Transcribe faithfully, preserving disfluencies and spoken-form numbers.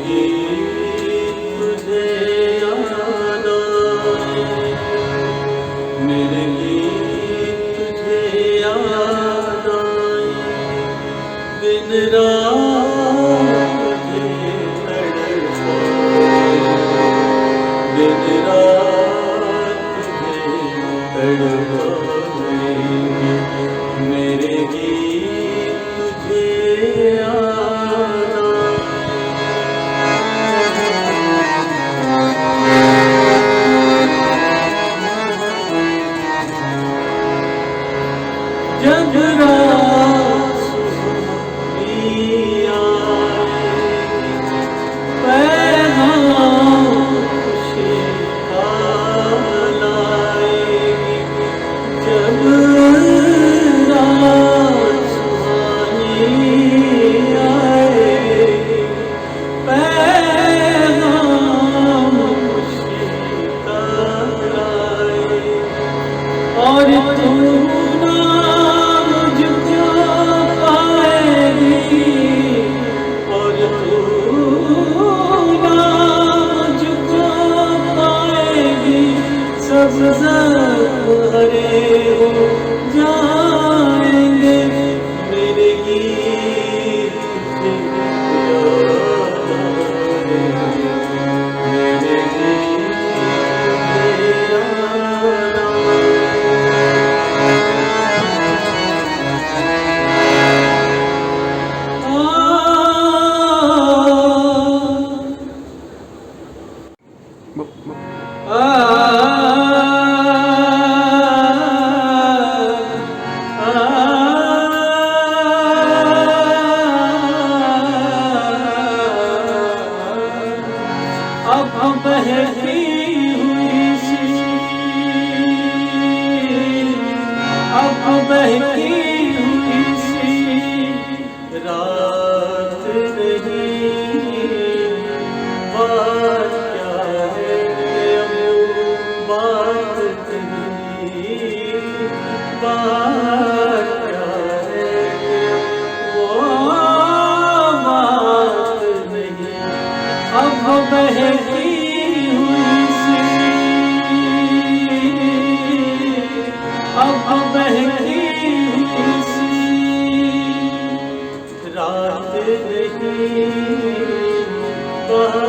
گیت تجھے یاد آئے، میرے گیت تجھے یاد آئے، دن رات تجھے تڑپائے، دن رات تجھے تڑپائے، میرے گیت تجھے یاد آئے۔ جب رات سہانی آئے، پیغام خوشی کا لائے، جب رات سہانی آئے، پیغام خوشی کا لائے، اور تو نہ مجھ کو پائے گی، اور تو نہ مجھ کو پائے گی، سب زخم ہرے ہو جائیں گے، میرے گیت اب بہتی ہوئی سی، اب بہتی ہوئی سی رات نہیں، بات کیا ہے؟ بات نہیں، بات کیا ہے؟ وہ بات نہیں، اب بہتی ہوئی سی، اب بہتی ہوئی سی رات نہیں، بات